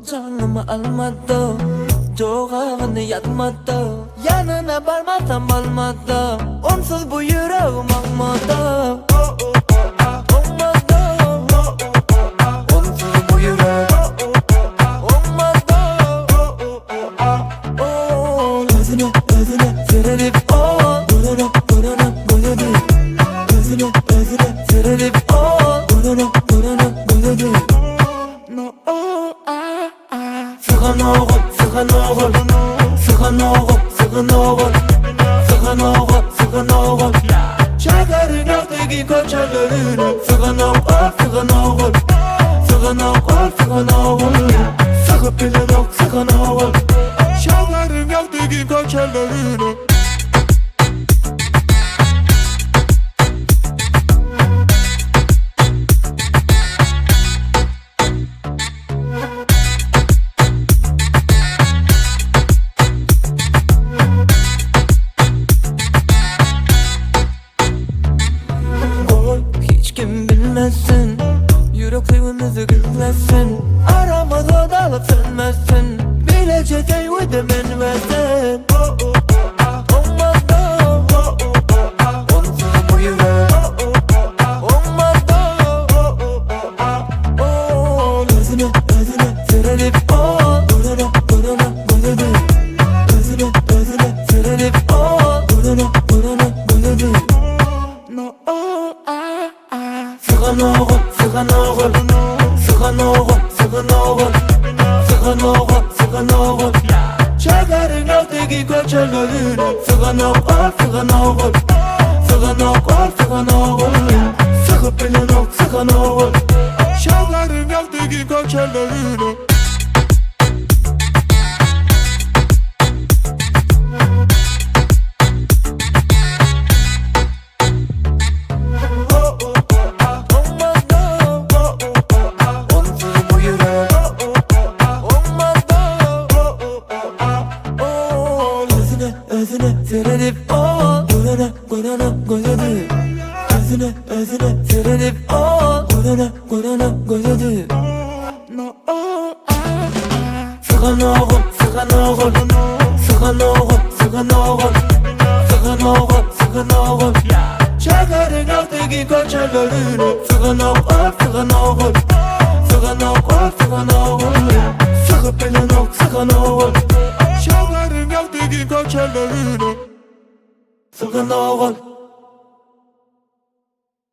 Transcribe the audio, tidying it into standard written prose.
Janymy almady, jogabyny ýazmady. Ýanyna barmasam bolmady, onsuz bu ýüregim oňmady. Oňmady, onsuz bu ýürek oňmady. Özüne, özüne seredip ol, Görene, görene gözedi. Özüne, özüne seredip ol, Görene, görene gözedi. Sygan ogul, sygan ogul, sygan ogul, sygan ogul, sygan ogul, sygan ogul. Şäheriň ýagty köçelerine sygan ogul, sygan ogul, sygan ogul, sygan ogul. Sygyp bilenok sygan ogul. Şäheriň ýagty köçelerine. Goý, hiç kim bilmesin, Ýürek söýgimizi gizlesin, Aramyza dalyp sönmesin, Bileje söýgüde men we sen. Oňmazda, Onsuz bu ýürek oňmazda. Özüne, özüne seredip ol, Görene, görene gözedi. Özüne, özüne seredip ol, Görene, görene gözedi. Sygan ogul, sygan ogul, sygan ogul, sygan ogul, sygan ogul, sygan ogul. Şäheriň ýagty köçelerine sygan ogul, sygan ogul, sygan ogul, sygan ogul. Sygyp bilenok sygan ogul. Şäheriň ýagty köçelerine. Onsuz bu ýürek oňmazda. Özüne, özüne seredip ol, Görene, görene gözedi. Özüne, özüne seredip ol, Görene, görene gözedi. Sygan ogul, sygan ogul, sygan ogul, sygan ogul, sygan ogul, sygan ogul. Şäheriň ýagty köçelerine sygan ogul, sygan ogul, sygan ogul, sygan ogul. Sygyp bilenok sygan ogul. Şäheriň ýagty köçelerine sygan ogul.